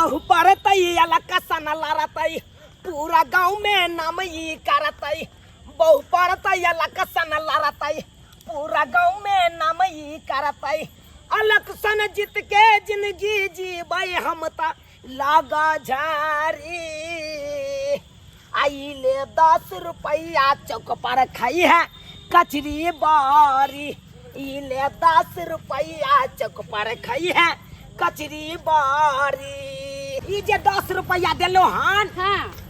बहु पढ़तै अलग सन लड़तै पूरा गाँव में नाम ई करतै बहु पढ़तै अलग सन लड़तै पूरा गाँव में नाम ई करतै अलग सन जीत के जिंदगी जीबै हम त लगा झारी आई ले 10 रुपया चौक पर खाई है कचरी बारी। ई ले 10 रुपया चौक पर खाई है कचरी बारी। ई जे 10 रुपया देलो हन,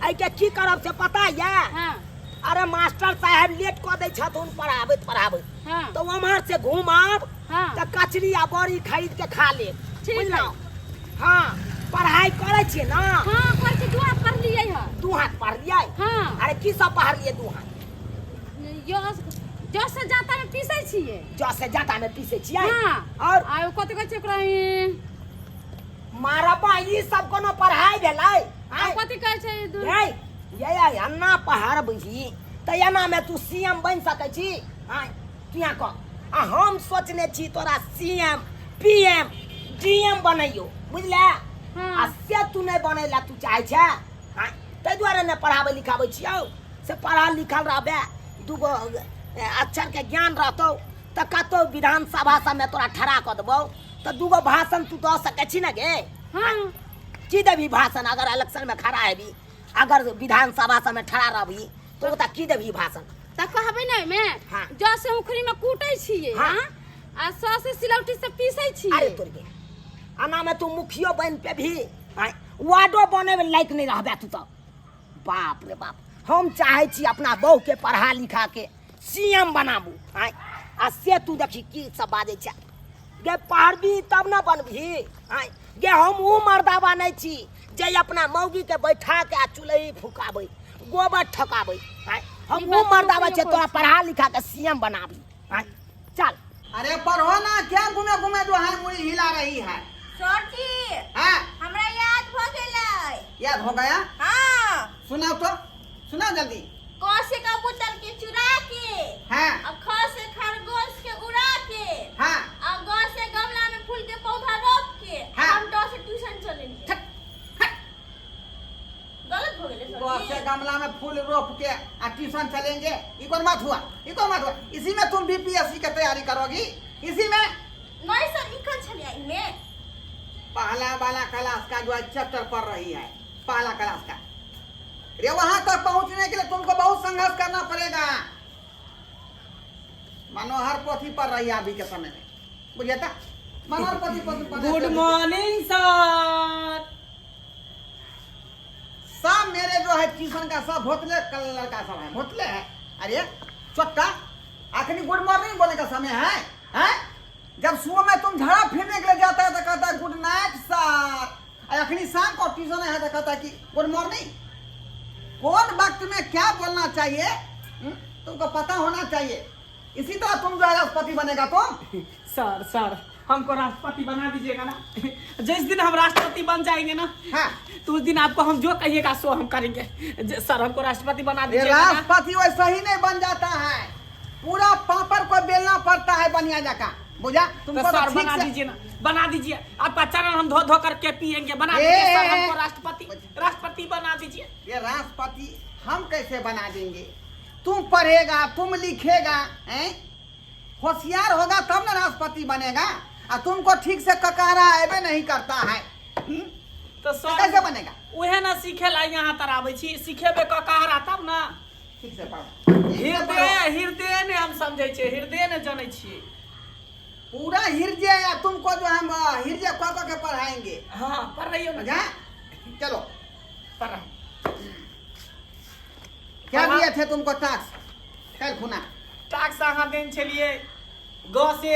एहिके की करब से पता ये? अरे, मास्टर साहब लेट कऽ दै छथुन पढ़ाबैत पढ़ाबैत। तऽ उम्हर से घुमब तऽ कचरी आ बड़ी खरीद के खा लेब। बुझलहुँ? हाँ, पढ़ाई करै छियै ने? हाँ, करै छी। दू हाथ पढ़लियै हँ। दू हाथ पढ़लियै? हाँ। अरे, की सब पढ़लियै दू हाथ? यो जौ से जाता में पीसै छियै। जौ से जाता में पीसै छियै? हाँ। और? आ ओ कथी कहै छै ओकरा मारबा, ई सब कोनो पढ़ाई भेलै? आ आँय? कथी कहै छै ये ये ये अन्ना पहाड़ बुझी तऽ एना में तू सीएम बनि सकै छी? आँय, तू यहाँ कह आ हम सोचने छी तोरा सीएम, पीएम, डीएम बनैयो, बुझले? आ से तू नहि बनै ला तू चाहै छै। आँय, ताहि दुआरे ने पढ़ाबै लिखाबै छियौ से पढ़ल लिखल रहबे, दूगो अक्षर के ज्ञान रहतौ तऽ कतौ विधानसभा सबमे तोरा ठड़ा कऽ देबौ तऽ दूगो भाषण तू दऽ सकै छी ने गे? हाँ। की देबही भाषण? अगर इलेक्शन में खड़ा हेबी, अगर विधानसभा सबमे ठड़ा रहबी तो ओतऽ की देबही भाषण? तऽ कहबै ने ओहिमे जौ से उखड़ी में कूटै छियै। हाँ? आ सौ से सिलौटी से पीसै छियै। अरे तोर के, एना में तू मुखियो बन पे भी आँय, वार्डो बने में लायक नहीं रहबे तू तो। बाप रे बाप, हम चाहे छी अपना बहू के पढ़ा लिखा के सीएम बनाबू। आँय, आ से तू देखी की सब बाजै छै गे। पढ़बी तब ने बनबही। आँय गे, हम ऊ मर्दाबा नहीं छी जे अपना मौगी के बैठा के आ चुल्ही फुकाबै, गोबर ठकाबै। आँय, हम ई ऊ बात तो मर्दाबा सही छियै कहै तोरा छी। पढ़ा लिखा के सीएम बनाबी। आँय, चल। अरे, पढ़ो ना, क्या घूमे घूमे जो है मुड़ी हिला रही है? सर जी। हाँ। हमरा याद भ गेलै। याद हो गया? हाँ। सुनाओ तो, सुनाओ जल्दी। क से कबूतर के चुरा के आ ख से खरगोश के उड़ा के आ ग से गमला में फूल के पौधा रोप के हम ड से ट्यूशन चलेंगे। गलत हो गेलै सर ग जी? से गमला में फूल रोप के आ ट्यूशन चलेंगे, ई कौन बात हुआ? ई कौन बात हुआ? इसी में तुम बीपीएससी के तैयारी करोगी, इसी में? नहीं सर, लिखल छलै एहिमे। पहला वाला क्लास का जो है चैप्टर पढ़ रही है, पहला क्लास का रे। वहां तक पहुंचने के लिए तुमको बहुत संघर्ष करना पड़ेगा। मनोहर पोथी पढ़ रही है अभी के समय में, बुझिए था, मनोहर पोथी पढ़। Good morning sir. सब मेरे जो है ट्यूशन का सब भोतले कल लड़का सब है, भोतले है। अरे चोट्टा, आखिरी गुड मॉर्निंग बोलने का समय है, हैं? जब सुबह में तुम झाड़ा फिरने के लिए जाता है तो कहता है गुड नाइट सर, और अखनी शाम को ट्यूशन है तो कहता है कि गुड मॉर्निंग। कौन वक्त में क्या बोलना चाहिए, तुमको पता होना चाहिए। इसी तरह तुम जो है राष्ट्रपति बनेगा तुम। सर, सर, हमको राष्ट्रपति बना दीजिएगा ना। जिस दिन हम राष्ट्रपति बन जाएंगे ना, तो उस दिन आपको हम जो कहिएगा सो हम करेंगे। सर, हमको राष्ट्रपति बना ये दीजिएगा ना। राष्ट्रपति वैसा ही नहीं बन जाता है, पूरा पापड़ को बेलना पड़ता है बनिया जाका, बुझा? तो तुमको तो सर ठीक बना से दीजिए ना, बना दीजिए। आपका चरण हम धो धो करके पिएंगे। बना ए, दीजिए सर ए, हमको राष्ट्रपति, राष्ट्रपति बना दीजिए। ये राष्ट्रपति हम कैसे बना देंगे? तुम पढ़ेगा, तुम लिखेगा, हैं, होशियार होगा तब ना राष्ट्रपति बनेगा। आ तुमको ठीक से ककारा आबे नहीं करता है, हम्म? तो सर कैसे बनेगा? उहे ना सीखे ला यहाँ तर आबै छी। सिखेबे ककहरा तब ना। ठीक से पढ़ो, ठीक से पढ़ो। हृदय, हृदय ने हम समझै छियै, हृदय ने जनै छियै। पूरा हृदय या तुमको जो हम हृदय कह कह के पढ़ाएंगे। हाँ, पढ़ रही हो ना? बुझा? चलो। पढ़। क्या दिए थे तुमको टास्क कल खुना? टाक्स अहाँ देन छलियै ग से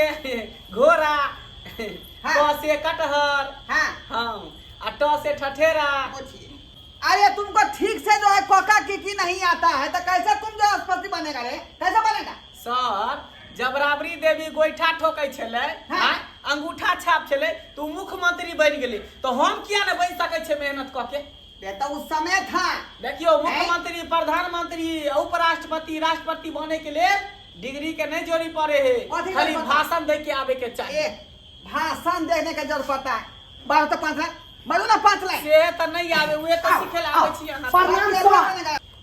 घोड़ा, क से कटहर, हाँ, आ ट से ठठेरा। अरे, तुमको ठीक से जो है कोका की नहीं आता है तो कैसे तुम जो राष्ट्रपति बनेगा रे? कैसे बनेगा? सर, जब राबड़ी देवी गोइठा ठोकै छलै, आँय, अंगूठा छाप छलै, तो मुख्यमंत्री बनि गेलै, तो हम किया ने बनि सकै छियै मेहनत कऽ के? ये तो उस समय था। देखियौ, मुख्यमंत्री, प्रधानमंत्री, उपराष्ट्रपति, राष्ट्रपति बने के लेल डिग्री के नहीं जोड़ी पड़े है। कथी खाली के पता? भाषण दे के आवे के चाहिए। ए, भाषण देने का जरूरत पड़ता है। 12 तो 5 लाख। बोलो ना 5 लाइन। से तऽ नहि आबे, उहे तऽ सिखे ला आबै छी अहाँ। प्रणाम सर।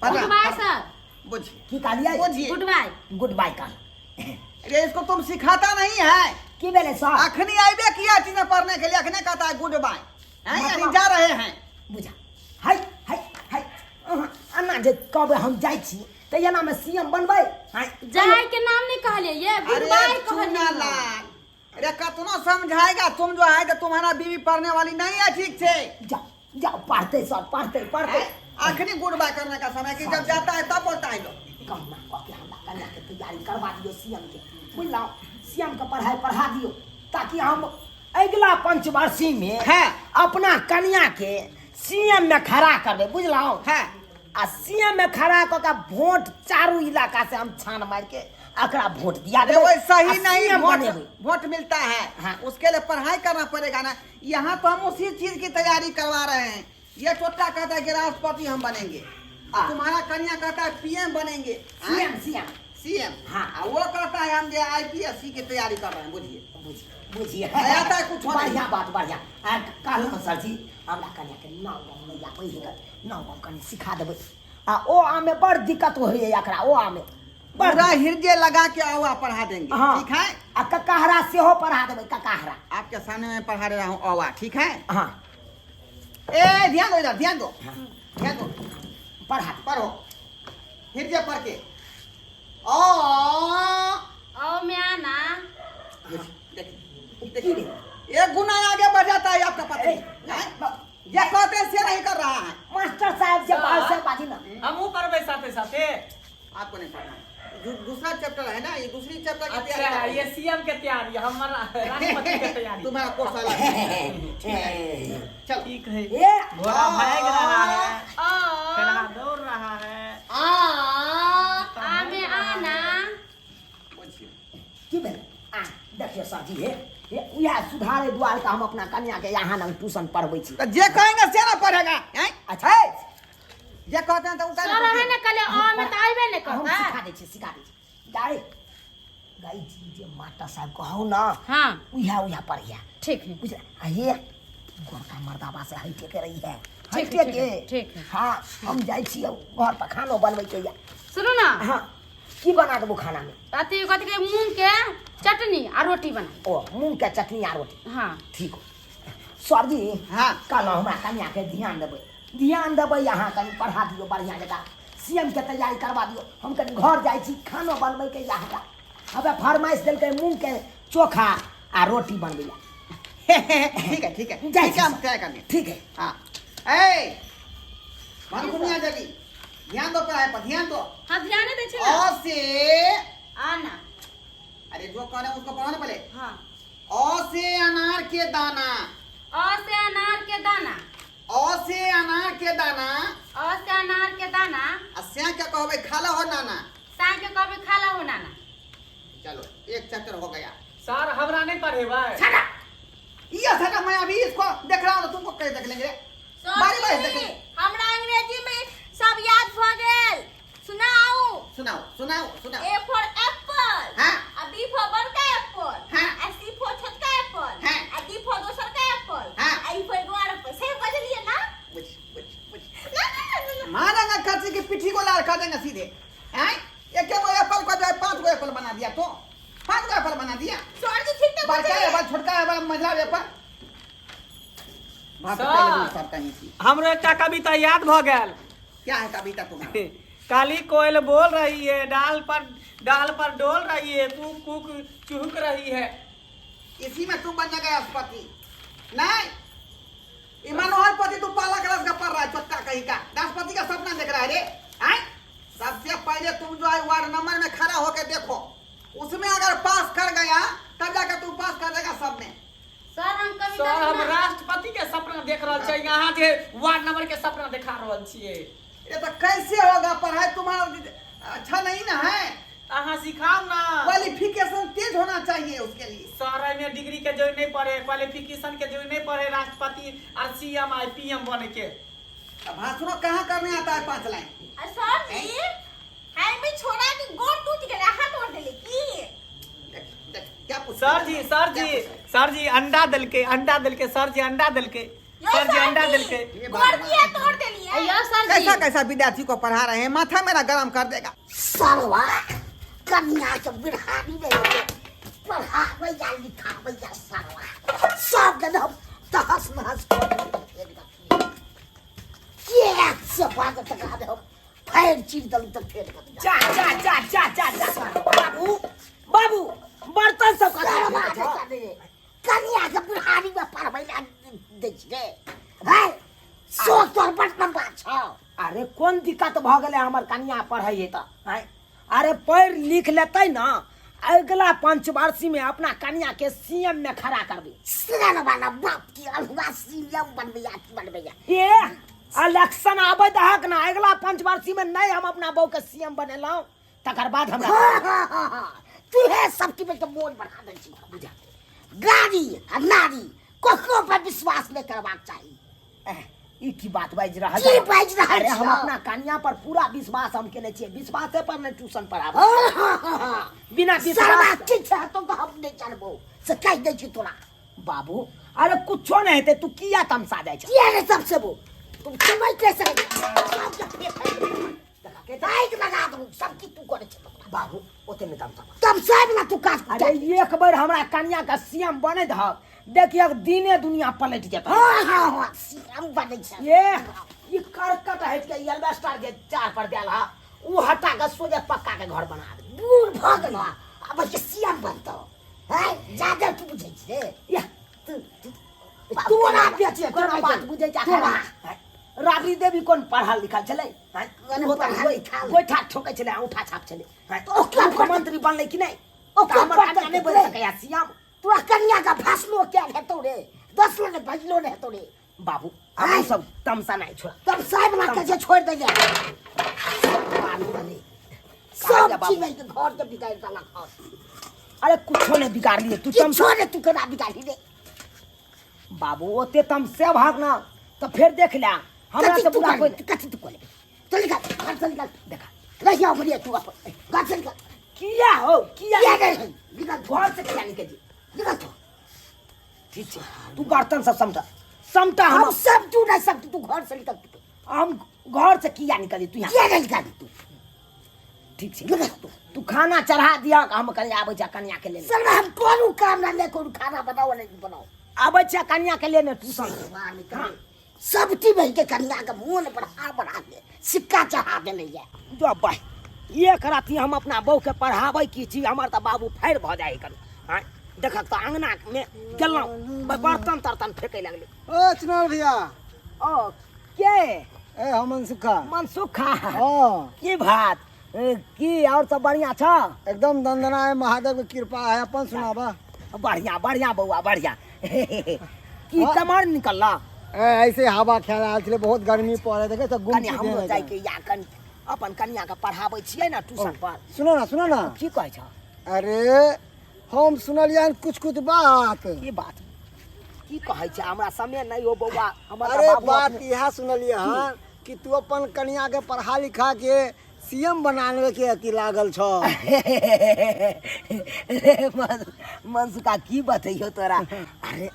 गुड बाय सर। बुझिए। की कहलियै? बुझिए। गुड बाय। गुड बाय कह। अरे इसको तुम सिखाता नहीं है। की भेलै सर? अखनी आइबे किया चीज पढ़ने के लिए, अखने कहता है गुड बाय हैं, यानी जा रहे हैं। बुझा हाय हाय हाय, अहाँ एना जे कहबै हम जाइ छी तऽ एना मे सीएम बनबै? हाय। जाय के नाम नहीं कहलिए, ये गुड अरे बाय चूना कहलिए। लाल, अरे कतना समझाएगा तुम जो है तो तुम्हारा बीवी पढ़ने वाली नहीं है ठीक से। जाओ जाओ, पढ़ते सर, पढ़ते पढ़ते। अखनी गुड बाय करने का समय कि जब जाता है तब बोलता है लोग। कहना कह के हमरा कन्या के तैयारी करवा दियो सीएम के, बुझलहुँ? सीएम के पढ़ाई पढ़ा दियो ताकि हम अगिला पंचवर्षी में अपना कन्या के सीएम में खड़ा करबै, बुझलहुँ? आ सीएम में खड़ा कऽ के वोट चारू इलाका से हम छान मारि के एकरा वोट दिया अरे देबै। वैसा ही आ नहीं सीएम वोट बनेबै। वोट मिलता है। उसके लिए पढ़ाई करना पड़ेगा ना। यहाँ तो हम उसी चीज की तैयारी करवा रहे हैं। ये टोटा कहता है कि राष्ट्रपति हम बनेंगे, तुम्हारा कन्या कहता है पीएम बनेंगे। CM, CM. सीएम। हाँ। आ वो कहता है हम जे आईपीएससी की तैयारी कर रहे हैं, बुझिए। बुझिए, बुझिए। आता है कुछ नहीं। बढ़िया बात, बढ़िया। आ, कहलहुँ सर जी, हमरा कन्या के नाव गाँव नहि आबै है, नाव गाँव कनि सिखा देबै। आ ओ आमे बड़ दिक्कत होइए एकरा, ओ आमे बड़। पूरा हृदय लगा के आओ, आप पढ़ा देंगे। ठीक है। आ ककहरा सेहो पढ़ा देबै, ककहरा। आपके सामने मैं पढ़ा रहा हूँ अवा, ठीक है? हाँ। ए ध्यान दो इधर, ध्यान दो, ध्यान दो। पढ़ा दो। पढ़ो हृदय पढ़ के। ओ ओ में आना। देखिए, देखिए, एक गुना आगे बढ़ जाता है आपका पति। हैं? ये कहते हैं से नहीं कर रहा है। मास्टर साहब से बाल से बाजी ना। हमहूँ पढ़बै साथे साथे। आपको नहीं पढ़ना है। दूसरा चैप्टर है ना, ये दूसरी चैप्टर की अच्छा, तैयारी कर रहे ये हैं। सीएम के तैयारी, हमारा राष्ट्रपति के तैयारी। तुम्हारा कोर्स अलग है। चलो। ठीक है। ए, घोड़ा भाग रहा है, ओ फिलहाल दौड़ रहा है। आ आ में आना। बुझिए। की भेल? आ देखियो सर जी, हे हे उएह सुधारे दुआर का हम अपना कन्या के यहाँ नंग ट्यूशन पढ़बै छी। तो जे कहेंगे से ना पढ़ेगा, हैं? अच्छा। जे कहते हैं तो उनका सर अहाँ ने कहले अ में तऽ अयबे ने हम करतै। सिखा दै छी, सिखा दै छी। गाय गाय जी जे मास्टर साहब कहौ ना, उएह उएह पढ़िया। ठीक है। बुझल? आ हे गोरका मर्दाबा से हटे के रही है। ठीक हटे है, के। ठीक है, ठीक है। हाँ, हम जाइ छी घर पर खानो बनबै के या। सुनू ना। हाँ, की बना देबू खाना में? अथी कथी के मूंग के चटनी आ रोटी बना। ओ मूंग के चटनी आ रोटी। हाँ। ठीक हो सर जी। हाँ। कहलहुँ हमरा कन्या के ध्यान देबै, ध्यान देबै, अहाँ कनि पढ़ा दियौ बढ़िआँ जकाँ, सीएम के तैयारी करवा दियौ। हम कनि घर जाइ छी, खानो बनबै के या हमरा। हबे फरमाइश देलकै मूंग के चोखा आ रोटी बनबै ला। ठीक है, ठीक है। जाइ ठीक है, हम छी। तय कर लिए। ठीक है। हाँ। ए भनकुनिया जल्दी ध्यान दो पढ़ाई पर, ध्यान दो। हाँ, ध्यान दै छी ना। अ से आना। अरे जो कह रहे हैं उसको पढ़ो ना पहले। हाँ। अ से अनार के दाना। अ से अनार के दाना। अ से अनार के दाना। अ से अनार के दाना। आ से क्या कहबे खाला हो नाना। सा के कहबे खाला हो नाना। चलो एक चैप्टर हो गया। सर हमरा नहीं पढ़ेबै। छड़ा ये छड़ा, मैं अभी इसको देख रहा हूँ तो तुमको कैसे देख लेंगे? सर बारी बारी जी, देख लेंगे। हमरा अंग्रेजी में सब याद भ गेल, सुनाऊ। सुनाओ, सुनाओ, सुनाओ। A for Apple. हाँ। आ बी फॉर बड़का एप्पल। हाँ। आ सी फॉर छोटका एप्पल। हाँ। आ डी फॉर दोसरका एप्पल। हाँ। आ ई फॉर एगो आर एप्पल। सही बजलिए ना? बुझ, बुझ, बुझ। ना, ना, ना, ना, ना। मारेंगे कच्ची की पिट्ठी को लाल कर देंगे सीधे। हैं? एक एक गो एप्पल को जो है 5 गो एप्पल बना दिया तो 5 गो एप्पल बना दिया। सर जी ठीक तो बड़का बजलिए। एप्पल, छोटका एप्पल, मझला एप्पल। भात सर। पहले दूध सब कहीं थी। हमरो एकटा कविता याद भ गेल। क्या है कविता तुम्हारा? काली कोयल बोल रही है, डाल पर डाल पर डोल रही है, कूक कूक चूक रही है। इसी में तू बन जाएगा राष्ट्रपति। नहीं, ये मनोहर पति तू पाला क्लास का पढ़ रहा है, चोटका कहीं का राष्ट्रपति का सपना देख रहा है रे। आय? सबसे पहले तुम जो है वार्ड नंबर में खड़ा होकर देखो, उसमें अगर पास कर गया तब जाकर तू पास कर देगा सब में। सर हम कविता सर हम सुना- राष्ट्रपति के सपना देख रहल छियै, अहाँ जे वार्ड नंबर के सपना देखा रहल छियै। ये तो कैसे होगा? पढ़ाई तुम्हारा अच्छा नहीं ना है। अहाँ सिखाउ ना। क्वालिफिकेशन तेज होना चाहिए उसके लिए। सर एहिमे डिग्री के जरूरत नहीं पड़े, क्वालिफिकेशन के जरूरत नहीं पड़े राष्ट्रपति और सीएम I P M बने के। अब भाषणों कहाँ करने आता है 5 लाइन? आ सर जी, हाय में छोड़ा के गोड़ टूट गेलै, हाथ तोड़ देले की? देख, देख, क्या पूछ सर जी, सर क्या जी, पूछ रहे? सर जी अंडा देलकै, अंडा देलकै सर जी, अंडा देलकै। सर जी अंडा देलकै। गोड़ किया तोड़ देलिए? यो सर जी। कैसा कैसा विद्यार्थी को पढ़ा रहे हैं, माथा मेरा गरम कर देगा। सरवा कन्या के बिरहानी में पढ़ाबै या लिखाबै या सरवा सब के हम तहस नहस कर देलियै। के से बात तक हम फेर चीर दलू तऽ फेर जा जा जा जा जा जा बाबू बाबू बर्तन सब सरवा कनिया के बुढ़ारी में पढ़बै ला दै छियै हैं सोच तोहर बड़ लम्बा छौ। अरे कोन दिक्कत भऽ गेलै हमर कनिया पढ़ै तऽ आँय? अरे पढ़ि लिख लेतै ने अगिला पंचवर्षी में अपना कनिया के सीएम में खड़ा करबै। सरवा बाप की अलहुआ सीएम बनबैया की बनबैया। ए इलेक्शन आबै दहक ना, अगिला पंचवर्षी में नहीं हम अपना बहू के सीएम बनेलहुँ तकर बाद हमरा हाँ, हाँ, हाँ, हाँ। तू है सब की बेटा मोन बढ़ा दै छी। बुझा गाड़ी आ नारी ककरो पर विश्वास नहीं करबाक चाही। ई की बात बाजि रहल की बाजि रहल अरे हम छौ? अपना कन्या पर पूरा विश्वास हम केने छियै, विश्वासे पर ने ट्यूशन पढ़ाबै। हाँ, हाँ, हाँ, हाँ। बिना सरवा विश्वास ठीक छै तो हम नहीं जानबो से कहि दै छी तोरा। बाबू अरे कुछो नहीं हेतै, तू किया तमसा जाइ छौ? किया नहीं तमसेबो? तुम समझ कैसे आगि लगा दू सब की तू करे छै बाबू ओते नहीं तमसा। तमसाय वाला तू काज। अरे एक बेर हमरा कन्या के सीएम बने दहक देखिए दिने दुनिया पलट जेतै। हाँ हाँ हाँ सीएम बनै छै। ये ई करकट हटि के ई एल्बेस्टर जे चार पर देल ह उ हटा के सोझे पक्का के घर बना दे। बूढ़ भऽ गेल ह अब के सीएम बनतौ हैं जादे तू बुझै छी रे। या तू तोरा बेचे तोरा बात बुझै छै। तोरा राबड़ी देवी कोन पढ़ल लिखल छलै? कोन पढ़ल लिखल? गोइठा ठोकै छलै, औंठा छाप छलै। तऽ ओकरा मुख्यमंत्री बनलै कि नहि? ओकरा हमर पढ़ल कन्या नहि बनि छलै। सकैया सीएम। तोरा कन्या के भाषणो कयल हेतौ रे, दसलो ने भजलो ने हेतौ रे। बाबू आब सब तमसा नहि छोड़। तमसा वाला के जे छोड़ि दैया सब चीज के घर के बिगाड़ि देलक हन। अरे कुछो नहि बिगाड़लियै तू तमसा किछो नहि तू केना बिगाड़ली रे बाबू? ओते तमसे भाग ना तऽ फेर देख ले हमरा कथी से तू बुरा कर कोई कथी तू कर चल निकल घर से निकल। देखा रहिया बढ़िया तू अपन घर से निकल। किया हो किया किया नहीं निकल घर से किया निकल जी निकल तू। ठीक छै तू बर्तन सब समटा समटा। हम सब तू नहीं सब तू घर से निकल। हम घर से किया निकली तू यहाँ किया नहीं निकल तू? ठीक छै निकल तू। तू खाना चढ़ा दिया हम कनि आबै छै कन्या के लेने। सर हम कोनो काम ना ले कोनो खाना बनाओ नहीं बनाओ। आबै छै कन्या के लेने ट्यूशन। सब चीज बहि के कन्या के मोन बढ़ा बढ़ा के सिक्का चढ़ा देले ये। जो भाई एक राति हम अपना बहू के पढ़ाबै की छी हमर तऽ बाबू फाड़ि भऽ जाइ कन। आँय देखक तऽ अंगना में गेलहुँ बर्तन तर्तन फेकै लगलै। ओ चुनार भैया। ओ के? ए हम मनसुखा। मनसुखा? हाँ। की बात की और सब बढ़िया छ? एकदम दंदना है, महादेव के कृपा है। अपन सुनाबा। बढ़िया बढ़िया बउआ बढ़िया। की कमर निकलला? ए ऐसे हवा खेल आयल छलै, बहुत गर्मी पड़े देखे तऽ कनि गुमती हमरो देने जाइके या कनि अपन कनिया के पढ़ाबै छियै ने ट्यूशन पर। सुनो ना सुनो ना। की कहै छ? अरे हम सुनलियन कुछ कुछ बात। की बात की कहै छै? हमरा समय नहि हो बौआ। हमर अरे बाबू बात अपने- इएह सुनलियै हन कि तू अपन कनिया के पढ़ा लिखा के सीएम बनाने के अथी लागल छ। रे मनसुखा की बतैयो तोरा। अरे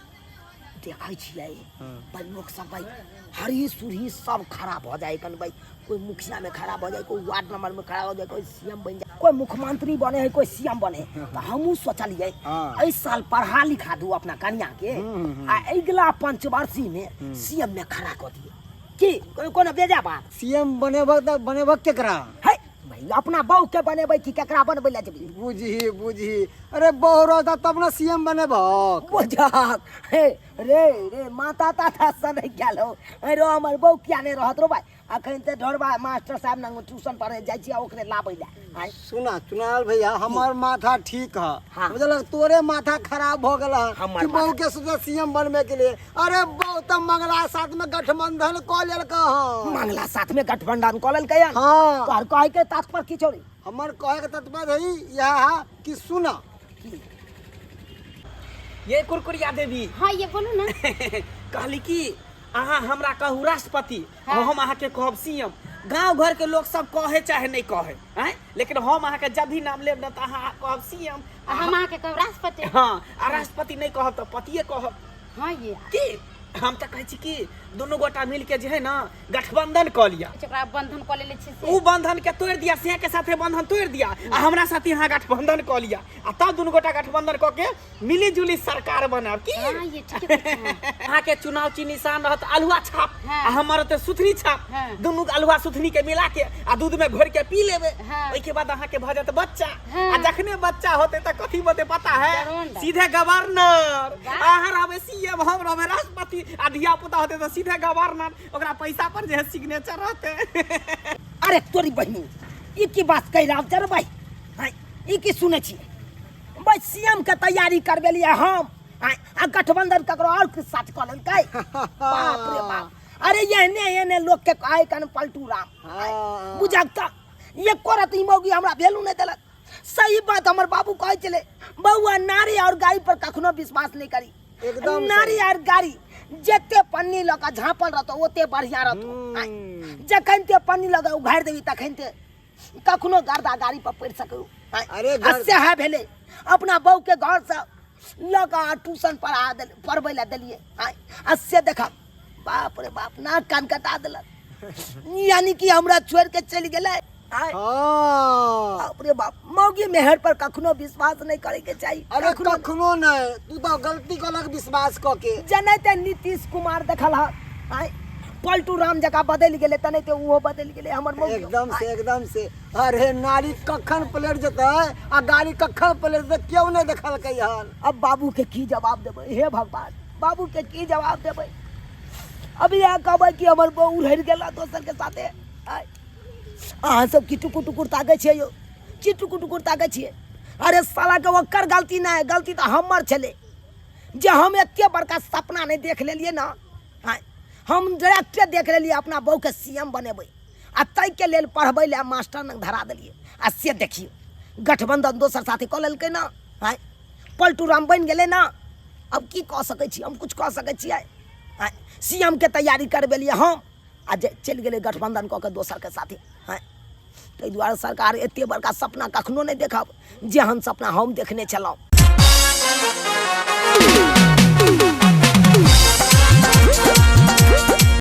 देखै छियै भाई लोक सब भाई हरी सुरही सब खड़ा भऽ जाइ कन भाई। कोई मुखिया में खड़ा भऽ जाए, कोई वार्ड नंबर में खड़ा हो जाए, कोई सीएम बन जाए, कोई मुख्यमंत्री बने है, कोई सीएम बने है। तो हमहूँ सोचलियै हाँ। एहि साल पढ़ा लिखा दू अपना कनिया के आ अगिला पंचवर्षी में सीएम में खड़ा कऽ दियै। की कोनो बेजा बात? सीएम बनेबक तऽ बनेबक केकरा? है भाई अपना बहू के बनेबै कि केकरा बनबै लए जेबै? बुझही बुझही। अरे बहू रहता तब ने सीएम बनेबक। बुझक हे रे रे माता ताता सनै गेल हो। अरे हमर बहू किया नहि रहत रो भाई? अखन तऽ ढोरबा मास्टर साहब लग ट्यूशन पढ़े जाइ छियै ओकरे लाबै लए। आँय? सुना चुनाल भैया हमर माथा ठीक है। हाँ। बुझलक तोरे माथा खराब भ गेल है हमर कि बहू माथा- के सोचा सीएम बनबे के लिए। अरे बहू तऽ मंगला साथ में गठबंधन कऽ लेलक हन। मंगला साथ में गठबंधन कऽ लेलकै हन? हाँ। तोहर कहै के तात्पर्य की छौ रे? हमर कहै के तात्पर्य है इएह है कि सुना। ये कुरकुरिया देवी। हाँ ये बोलू ना। कहली कि अहाँ हमरा कहू राष्ट्रपति हाँ। हम अहाँ के कहब सीएम। गांव घर के लोग सब कहे चाहे नहीं कहे हैं, लेकिन हम अहाँ के जब भी नाम लेब ना तो अहाँ कहब सीएम। आ हम अहाँ के कहब राष्ट्रपति। हाँ, आ राष्ट्रपति नहीं कहब तो पतिये कहब। हाँ ये की? हम तऽ कहै छी कि दुनू गोटा मिल के जे है ना गठबंधन कऽ लिया। ओकरा बंधन कऽ लेले छी से उ बंधन के तोड़ दिया, सिंह के साथे बंधन तोड़ दिया आ हमरा साथे यहाँ गठबंधन कऽ लिया आ तब दुनू गोटा गठबंधन कऽ के मिली जुली सरकार बनाब की। हाँ, ये ठीक है, हाँ। अहाँ के चुनाव चिन्ह निशान रहत अल्हुआ छाप। हाँ। आ हमर रहते सुथनी छाप। हाँ। दुनू के अल्हुआ सुथनी के मिला के आ दूध में घोर के पी लेबे। हाँ। ओहि के बाद अहाँ के भऽ जायत बच्चा। हाँ। आ जखने बच्चा होते त कथी होते पता है? गवर्नर। सीधे गवर्नर। वाह। अहाँ रहबे सीएम, हम रहबे राष्ट्रपति आ धिया पुता होते त सीधे गवर्नर, ओकरा पैसा पर जे है सिग्नेचर रहते। अरे तोरी बहिनी, ई की बात कहि रहल छै रे भाई? आँय, ई की सुनै छी भाई? सीएम के तैयारी करबेलियै हम, आँय, आ गठबंधन ककरो और के साथ कऽ लेलकै। बाप रे बाप, अरे एहने एहने लोक के कहै कन पलटू राम। आँय, बुझक तऽ एको रति मौगी हमरा वैल्यू नहि देलक। सही बात हमर बाबू कहै छलै, बौआ नारी और गाड़ी पर कखनो विश्वास नहि करी। एकदम सही। नारी और गाड़ी जते पन्नी लऽ कऽ झाँपल रहतौ ओते बढ़िया रहतौ। आँय, जखन ते पन्नी लऽ कऽ उघारि देबी तखन ते कखनो गर्दा गाड़ी पर पड़ि सकू। आँय, अरे आ सएह भेलै, अपना बहू के घर से लऽ कऽ ट्यूशन पढ़ा देल, पढ़बै लए देलियै। आँय, आ से देखब बाप रे बाप नाक कान कटा देलक, यानी कि हमरा छोड़ि के चलि गेलै। आँय, हाँ। बाप रे बाप, मौगी मेहर पर कखनो विश्वास नहीं करे के चाहिए। अरे कखनो कखनो नहीं, तू तो गलती कलक विश्वास क के। जनैते नीतीश कुमार देखल ह, आँय, पलटू राम जकाँ बदलि गेलै तनैते ओहो बदलि गेलै हमर मौगी। एकदम से, एकदम से। अरे नारी कखन पलट जेतै आ गाड़ी कखन पलट जेतै केओ नहीं देखलकै हन। अब बाबू के की जवाब देबै? हे भगवान, बाबू के की जवाब देबै? अभी यहाँ कहबै कि हमर बहू रहि गेला दोसर के साथे। आँय, अहाँ सब की टुकुर टुकुर ताकै छियै यौ? की टुकुर टुकुर ताकै छियै? अरे साला के ओकर गलती नहि, गलती तऽ हमर छलै जे हम एते बड़का सपना नहि देख लेलियै ना। आँय, हम डायरेक्टे देख लेलियै अपना बहूके सीएम बनेबै आ ताहिके लेल पढ़बै लए मास्टर लग धरा देलियै आ से देखियौ गठबंधन दोसर साथे कऽ लेलकै ना। आँय, पलटू राम बनि गेलै ना। अब की कऽ सकै छी हम? कुछ कऽ सकै छियै? आँय, सीएम के तैयारी करबेलियै हम आ जे चलि गेलै गठबंधन कऽ के दोसरके साथे। आँय, ताहि दुआरे सरकार एते बड़का सपना कखनो नहि देखब जेहन सपना हम देखने छलहुँ।